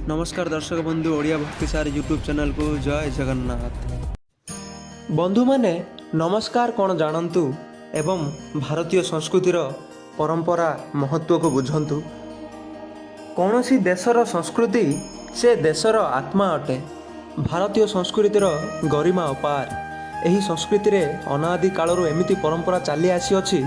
ନମସ୍କାର ଦର୍ଶକ ବନ୍ଧୁ, ଓଡ଼ିଆ ଭକ୍ତି ସାର ୟୁଟ୍ୟୁବ୍ ଚ୍ୟାନେଲକୁ ଜୟ ଜଗନ୍ନାଥ। ବନ୍ଧୁମାନେ, ନମସ୍କାର କ'ଣ ଜାଣନ୍ତୁ ଏବଂ ଭାରତୀୟ ସଂସ୍କୃତିର ପରମ୍ପରା ମହତ୍ତ୍ୱକୁ ବୁଝନ୍ତୁ। କୌଣସି ଦେଶର ସଂସ୍କୃତି ସେ ଦେଶର ଆତ୍ମା ଅଟେ। ଭାରତୀୟ ସଂସ୍କୃତିର ଗରିମା ଅପାର। ଏହି ସଂସ୍କୃତିରେ ଅନାଦି କାଳରୁ ଏମିତି ପରମ୍ପରା ଚାଲି ଆସିଅଛି,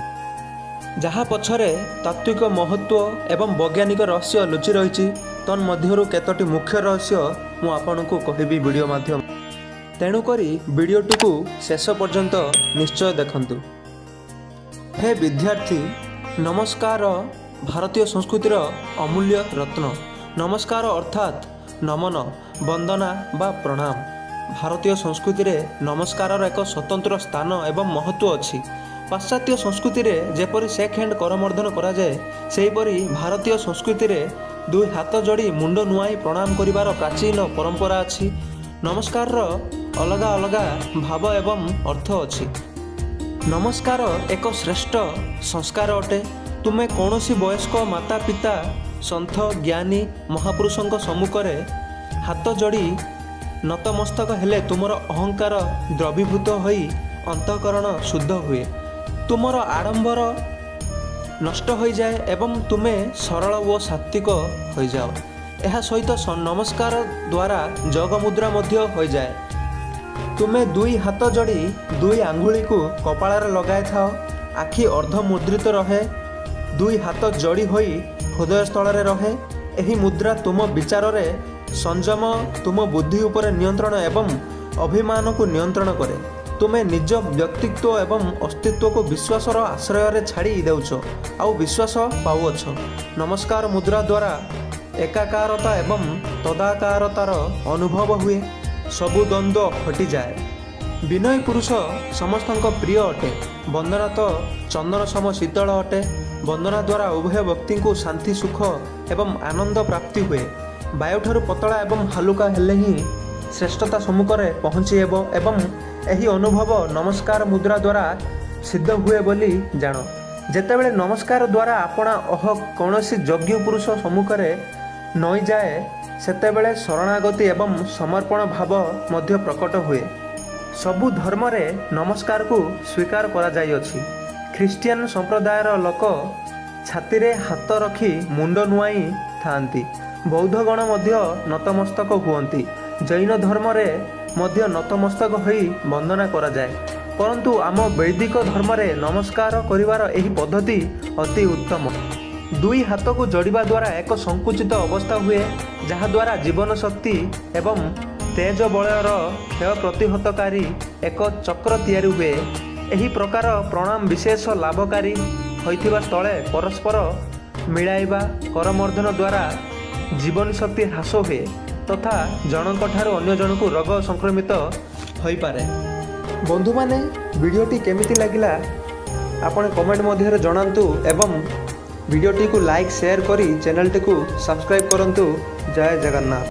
ଯାହା ପଛରେ ତାତ୍ତ୍ୱିକ ମହତ୍ତ୍ୱ ଏବଂ ବୈଜ୍ଞାନିକ ରହସ୍ୟ ଲୁଚି ରହିଛି। ତନ୍ମଧ୍ୟରୁ କେତୋଟି ମୁଖ୍ୟ ରହସ୍ୟ ମୁଁ ଆପଣଙ୍କୁ କହିବି ଭିଡ଼ିଓ ମାଧ୍ୟମ, ତେଣୁକରି ଭିଡ଼ିଓଟିକୁ ଶେଷ ପର୍ଯ୍ୟନ୍ତ ନିଶ୍ଚୟ ଦେଖନ୍ତୁ। ହେ ବିଦ୍ୟାର୍ଥୀ, ନମସ୍କାର ଭାରତୀୟ ସଂସ୍କୃତିର ଅମୂଲ୍ୟ ରତ୍ନ। ନମସ୍କାର ଅର୍ଥାତ୍ ନମନ, ବନ୍ଦନା ବା ପ୍ରଣାମ। ଭାରତୀୟ ସଂସ୍କୃତିରେ ନମସ୍କାରର ଏକ ସ୍ୱତନ୍ତ୍ର ସ୍ଥାନ ଏବଂ ମହତ୍ତ୍ୱ ଅଛି। ପାଶ୍ଚାତ୍ୟ ସଂସ୍କୃତିରେ ଯେପରି ସେକ୍ ହ୍ୟାଣ୍ଡ କରମର୍ଦ୍ଦନ କରାଯାଏ, ସେହିପରି ଭାରତୀୟ ସଂସ୍କୃତିରେ ଦୁଇ ହାତ ଯୋଡ଼ି ମୁଣ୍ଡ ନୁଆଇଁ ପ୍ରଣାମ କରିବାର ପ୍ରାଚୀନ ପରମ୍ପରା ଅଛି। ନମସ୍କାରର ଅଲଗା ଅଲଗା ଭାବ ଏବଂ ଅର୍ଥ ଅଛି। ନମସ୍କାର ଏକ ଶ୍ରେଷ୍ଠ ସଂସ୍କାର ଅଟେ। ତୁମେ କୌଣସି ବୟସ୍କ ମାତା ପିତା, ସନ୍ଥ, ଜ୍ଞାନୀ ମହାପୁରୁଷଙ୍କ ସମ୍ମୁଖରେ ହାତ ଯୋଡ଼ି ନତମସ୍ତକ ହେଲେ ତୁମର ଅହଙ୍କାର ଦ୍ରବୀଭୂତ ହୋଇ ଅନ୍ତଃକରଣ ଶୁଦ୍ଧ ହୁଏ। ତୁମର ଆଡ଼ମ୍ବର ନଷ୍ଟ ହୋଇଯାଏ ଏବଂ ତୁମେ ସରଳ ଓ ସାତ୍ତ୍ୱିକ ହୋଇଯାଅ। ଏହା ସହିତ ନମସ୍କାର ଦ୍ୱାରା ଯୋଗ ମୁଦ୍ରା ମଧ୍ୟ ହୋଇଯାଏ। ତୁମେ ଦୁଇ ହାତ ଯୋଡ଼ି ଦୁଇ ଆଙ୍ଗୁଳିକୁ କପାଳରେ ଲଗାଇଥାଅ। ଆଖି ଅର୍ଦ୍ଧ ମୁଦ୍ରିତ ରହେ। ଦୁଇ ହାତ ଯୋଡ଼ି ହୋଇ ହୃଦୟସ୍ଥଳରେ ରହେ। ଏହି ମୁଦ୍ରା ତୁମ ବିଚାରରେ ସଂଯମ, ତୁମ ବୁଦ୍ଧି ଉପରେ ନିୟନ୍ତ୍ରଣ ଏବଂ ଅଭିମାନକୁ ନିୟନ୍ତ୍ରଣ କରେ। ତୁମେ ନିଜ ବ୍ୟକ୍ତିତ୍ୱ ଏବଂ ଅସ୍ତିତ୍ୱକୁ ବିଶ୍ୱାସର ଆଶ୍ରୟରେ ଛାଡ଼ି ଦେଉଛ ଆଉ ବିଶ୍ୱାସ ପାଉଅଛ। ନମସ୍କାର ମୁଦ୍ରା ଦ୍ୱାରା ଏକାକାରତା ଏବଂ ତଦାକାରତାର ଅନୁଭବ ହୁଏ। ସବୁ ଦ୍ୱନ୍ଦ୍ୱ ହଟିଯାଏ। ବିନୟ ପୁରୁଷ ସମସ୍ତଙ୍କ ପ୍ରିୟ ଅଟେ। ବନ୍ଦନା ତ ଚନ୍ଦନ ସମ ଶୀତଳ ଅଟେ। ବନ୍ଦନା ଦ୍ୱାରା ଉଭୟ ବ୍ୟକ୍ତିଙ୍କୁ ଶାନ୍ତି, ସୁଖ ଏବଂ ଆନନ୍ଦ ପ୍ରାପ୍ତି ହୁଏ। ବାୟୁଠାରୁ ପତଳା ଏବଂ ହାଲୁକା ହେଲେ ହିଁ ଶ୍ରେଷ୍ଠତା ସମ୍ମୁଖରେ ପହଞ୍ଚି ହେବ ଏବଂ ଏହି ଅନୁଭବ ନମସ୍କାର ମୁଦ୍ରା ଦ୍ୱାରା ସିଦ୍ଧ ହୁଏ ବୋଲି ଜାଣ। ଯେତେବେଳେ ନମସ୍କାର ଦ୍ୱାରା ଆପଣା ଅହ କୌଣସି ଯୋଗ୍ୟ ପୁରୁଷ ସମ୍ମୁଖରେ ନଇଁଯାଏ, ସେତେବେଳେ ଶରଣାଗତି ଏବଂ ସମର୍ପଣ ଭାବ ମଧ୍ୟ ପ୍ରକଟ ହୁଏ। ସବୁ ଧର୍ମରେ ନମସ୍କାରକୁ ସ୍ୱୀକାର କରାଯାଇଅଛି। ଖ୍ରୀଷ୍ଟିଆନ ସମ୍ପ୍ରଦାୟର ଲୋକ ଛାତିରେ ହାତ ରଖି ମୁଣ୍ଡ ନୁଆଇଁ ଥାଆନ୍ତି। ବୌଦ୍ଧଗଣ ମଧ୍ୟ ନତମସ୍ତକ ହୁଅନ୍ତି। ଜୈନ ଧର୍ମରେ ମଧ୍ୟ ନତମସ୍ତକ ହୋଇ ବନ୍ଦନା କରାଯାଏ। ପରନ୍ତୁ ଆମ ବୈଦିକ ଧର୍ମରେ ନମସ୍କାର କରିବାର ଏହି ପଦ୍ଧତି ଅତି ଉତ୍ତମ। ଦୁଇ ହାତକୁ ଯୋଡ଼ିବା ଦ୍ୱାରା ଏକ ସଂକୁଚିତ ଅବସ୍ଥା ହୁଏ, ଯାହାଦ୍ୱାରା ଜୀବନ ଶକ୍ତି ଏବଂ ତେଜ ବଳୟର କ୍ଷୟ ପ୍ରତିହତକାରୀ ଏକ ଚକ୍ର ତିଆରି ହୁଏ। ଏହି ପ୍ରକାର ପ୍ରଣାମ ବିଶେଷ ଲାଭକାରୀ ହୋଇଥିବା ସ୍ଥଳେ ପରସ୍ପର ମିଳାଇବା କରମର୍ଦ୍ଦନ ଦ୍ୱାରା ଜୀବନୀ ଶକ୍ତି ହ୍ରାସ ହୁଏ ତଥା ଜଣଙ୍କ ଠାରୁ ଅନ୍ୟ ଜଣକୁ ରୋଗ ସଂକ୍ରମିତ ହୋଇପାରେ। ବନ୍ଧୁମାନେ, ଭିଡ଼ିଓଟି କେମିତି ଲାଗିଲା ଆପଣ କମେଣ୍ଟ ମଧ୍ୟରେ ଜଣାନ୍ତୁ ଏବଂ ଭିଡ଼ିଓଟିକୁ ଲାଇକ୍, ସେୟାର କରି ଚ୍ୟାନେଲଟିକୁ ସବସ୍କ୍ରାଇବ୍ କରନ୍ତୁ। ଜୟ ଜଗନ୍ନାଥ।